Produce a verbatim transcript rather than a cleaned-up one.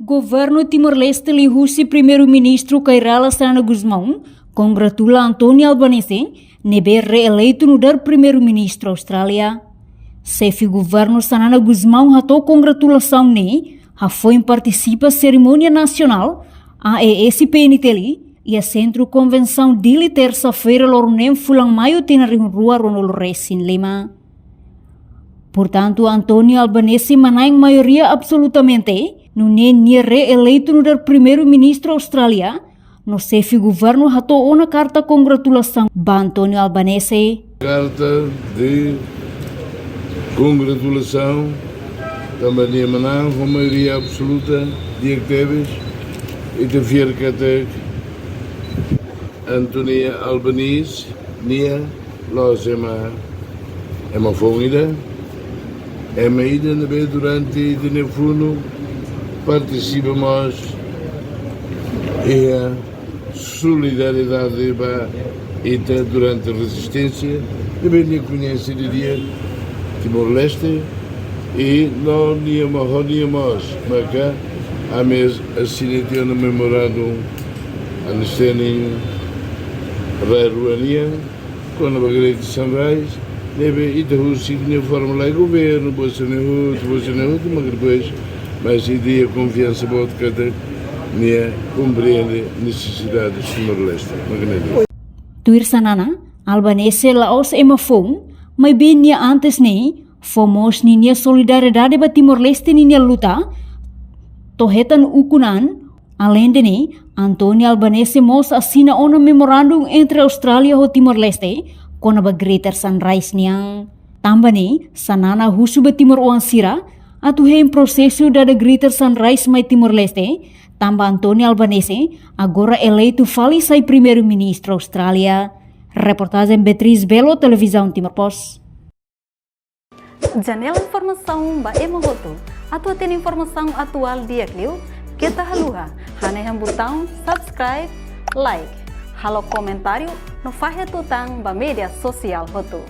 Governu Timor-Leste liuhusi Primeiru-Ministru Kay Rala Xanana Gusmão kongratula António Albanese, ne'ebé reeleitu nu'udar Primeiru-Ministru Austrália. Xefe Governu Xanana Gusmão hato'o kongratulasaun ne'e hafoin partisipa serimónia nasionál A E S P N T L iha Sentru Konvensaun Dili, tersa-feira, loron neen fulan Maiu, tinan rihun rua ruanulu resin lima. Portantu, António Albanese manán maioria absolutamente, nune'e nia reeleitu nu'udar Primeiru-Ministru Austrália, no xefe governu hato'o ona karta kongratulasaun ba António Albanese. Karta de kongratulasaun, tanba nia manán ho maioria absoluta, di'ak tebes, ita fiar katak António Albanese, nia la'ós ema, ema foun ida, ema ida ne'ebé durante ita-nia funu partisipa mós iha solidariedade ba ita durante rezisténsia, ne'ebé nia koñese didi'ak Timor-Leste, i no nia mós, ho nia mós, maka ami asina tiha ona memorandum understanding rai rua nian, kona-ba Greater Sunrise, ne'ebé ita husik nia forma lai governu, buat sira-ne'e hotu, buat sira-ne'e hotu, mas depois, mas ita iha konfiansa boot katak nia komprende nesesidade Timor-Leste, mak ne'e de'it. Tuir Xanana, Albanese la'ós ema foun, maibé nia antes ne'e fó mós ninia solidariedade ba Timor-Leste ninia luta, to'o hetan ukun an. Aleinde ne'e, António Albanese mós asina ona memorandum entre Austrália ho Timor-Leste kona-ba Greater Sunrise nian. Tanba ne'e, Xanana husu ba timoroan sira atu hein prosesu dada Greater Sunrise mai Timor-Leste, tanba António Albanese agora eleitu fali sai Primeiru-Ministru Austrália. Reportajen Beatriz Belo, Televizaun Timor Post. Janela informasaun ba ema hotu. Atu hatene informasaun atuál di'ak liu, keta haluha hanehan butaun subscribe, like, halo komentáriu no fahe tutan ba média sosiál hotu.